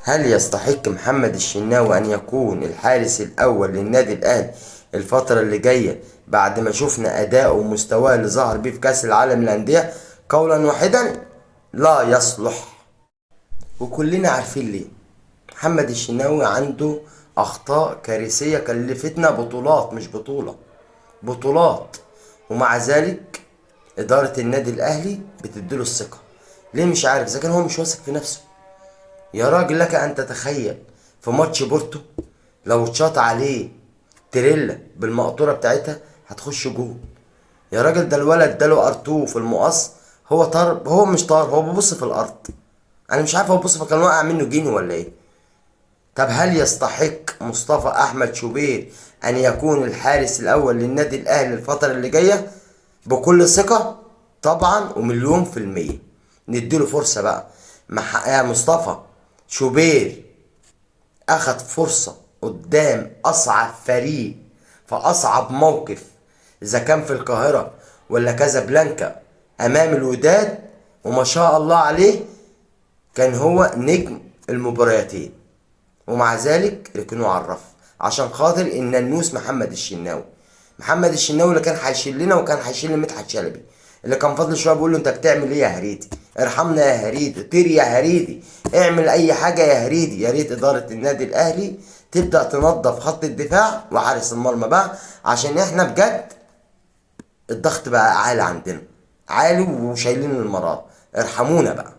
هل يستحق محمد الشناوي أن يكون الحارس الأول للنادي الأهلي الفترة اللي جاية بعد ما شفنا أداؤه ومستواه اللي ظهر بيه في كأس العالم للأندية؟ قولا واحدا، لا يصلح. وكلنا عارفين ليه. محمد الشناوي عنده أخطاء كارثية كلفتنا بطولات، مش بطولة، بطولات، ومع ذلك إدارة النادي الأهلي بتديله الثقة. ليه؟ مش عارف. إذا كان هو مش واثق في نفسه. يا راجل لك أن تتخيل في ماتش بورتو لو اتشاط عليه تريلا بالمقطورة بتاعتها هتخش جول. يا راجل ده الولد ده له ار2 في المقص، هو طار، هو مش طار، هو بيبص في الارض. انا مش عارف هو بيبص، كان واقع منه جيني ولا ايه؟ طب هل يستحق مصطفى احمد شوبير ان يكون الحارس الاول للنادي الاهلي الفترة اللي جاية؟ بكل ثقة طبعا ومليون في المية. نديله فرصة بقى. يا مصطفى شوبير اخد فرصة قدام اصعب فريق في اصعب موقف، اذا كان في القاهرة ولا كازابلانكا امام الوداد، وما شاء الله عليه كان هو نجم المباراتين، ومع ذلك ركنوه على الرف عشان خاطر الننوس محمد الشناوي. محمد الشناوي اللي كان هيشيل لنا وكان هيشيل مدحت شلبي، اللي كان فاضل شوية بيقول له انت بتعمل ايه يا هريدي؟ ارحمنا يا هريدي، طير يا هريدي، اعمل اي حاجة يا هريدي. يا ريت ادارة النادي الاهلي تبدا تنظف خط الدفاع وحارس المرمى بقى، عشان احنا بجد الضغط بقى عالي عندنا، عالي وشايلين المرارة. ارحمونا بقى.